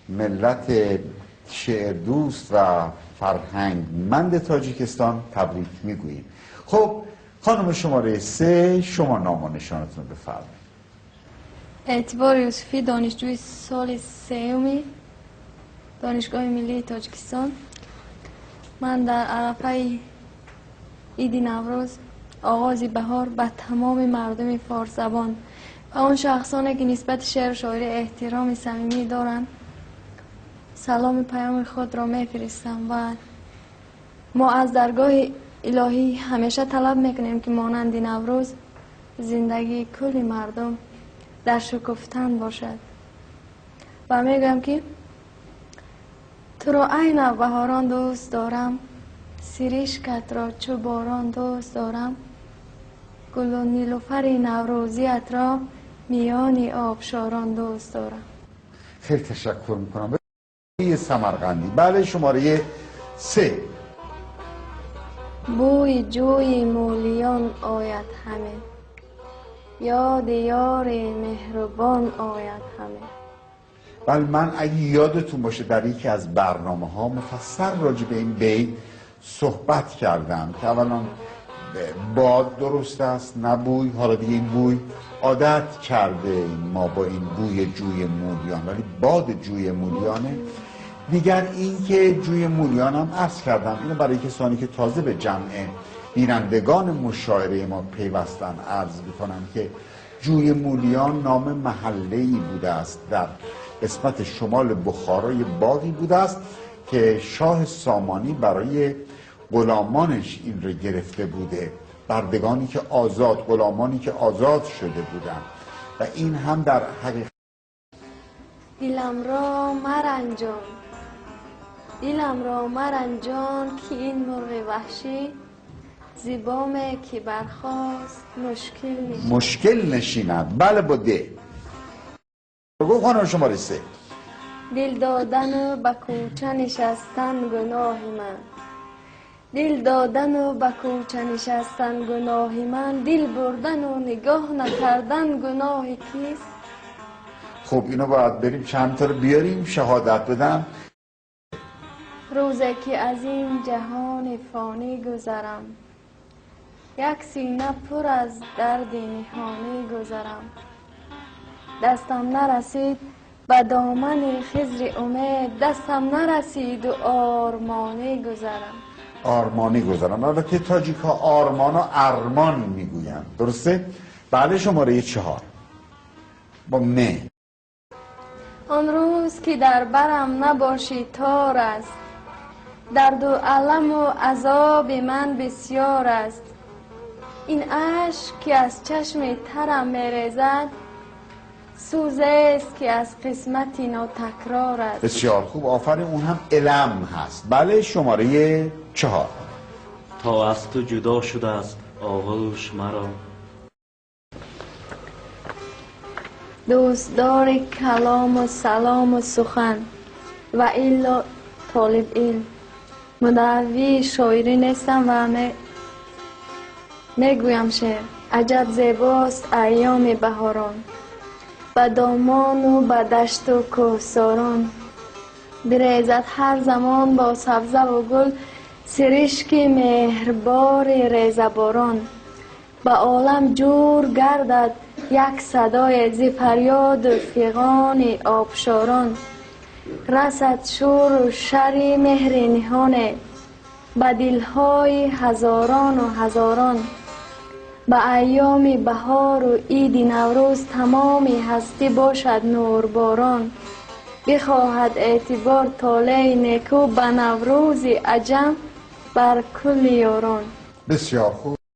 ملت شعر دوست و فرهنگمند تاجیکستان تبریک میگوییم. خب خانم شماره 3، شما نام و نشانتون رو بفرمایید. اعتبار یوسفی، دانشجوی سال سوم دانشگاه ملی تاجیکستان. من در عرفه عید نوروز، آغاز بهار، به تمام مردم فارس زبان و آن شخصانی که نسبت شعر و شاعری احترام صمیمی دارند سلام پیام خود را میفرستم و ما از درگاه الهی همیشه طلب میکنیم که مانند نوروز زندگی کل مردم در شکفتن باشد و میگم که تو را ای نوبهاران دوست دارم، سرشکت را چو باران دوست دارم، گل و نیلوفر نوروزیت را میان آبشاران دوست دارم. خیلی تشکر میکنم. سمرقندی، بله شماره 3. بوی جوی مولیان آید همه، یاد یار مهربان آید همه. بله من اگه یادتون باشه در یکی از برنامه ها مفصل راجع به این بیت صحبت کردم که اولا باد درست است نه بوی، حالا دیگه این بوی عادت کرده ما با این بوی جوی مولیان، ولی باد جوی مولیانه. دیگر این که جوی مولیان هم عرض کردم، اینو برای کسانی که تازه به جمع بینندگان مشاعره ما پیوستن عرض میکنم که جوی مولیان نام محله‌ای بوده است در قسمت شمال بخارای، باغی بوده است که شاه سامانی برای غلامانش این رو گرفته بوده، بردگانی که آزاد، غلامانی که آزاد شده بودند و این هم در حقیقت. دلم را مرنجان، دلم را مرنجان که این مرغ وحشی زیبامه که برخاست مشکل نشیند، مشکل نشیند. بله با ده بگو خانم شماره 3. دل دادن و به کوچه نشستن گناه من، دل دادن و به کوچه نشستن گناه من، دل بردن و نگاه نکردن گناه کیست؟ خب اینو باید بریم چند تا رو بیاریم شهادت بدم. روزی که از این جهان فانی گذرم، یک سینه پر از درد نهانی گذرم، دستم نرسید به دامن خضر امید، دستم نرسید و آرمانی گذرم. آرمانی گذرم. البته تاجیک ها آرمان و ارمان میگویند، درسته؟ بله شماره 4 با م. آن روز که در برم نباشی تار است، درد و الم و عذاب من بسیار است، این اشک که از چشم ترم میریزد سوز است که از قسمت ناتکرار است. بسیار خوب، آفرین. اون هم علم هست. بله شماره 4. تا از تو جدا شده است آغوش مرا، دوستدار کلام و سلام و سخن و الا طالب علم، مدعوی شاعری نیستم و میگویم شعر. عجب زیباست ایام بهاران، به دامان و به دشت و کوهساران، بریزد هر زمان با سبزه و گل سرشک مهربار ریزه باران، به عالم جور گردد یک صدای زی فریاد و فغان آبشاران، رسد شور و شر مهر نهانه به دلهای هزاران و هزاران، به ایام بهار و عید نوروز تمام هستی باشد نورباران، بخواهد اعتبار طالع نیکو به نوروز عجم بر کل یاران. بسیار خوب.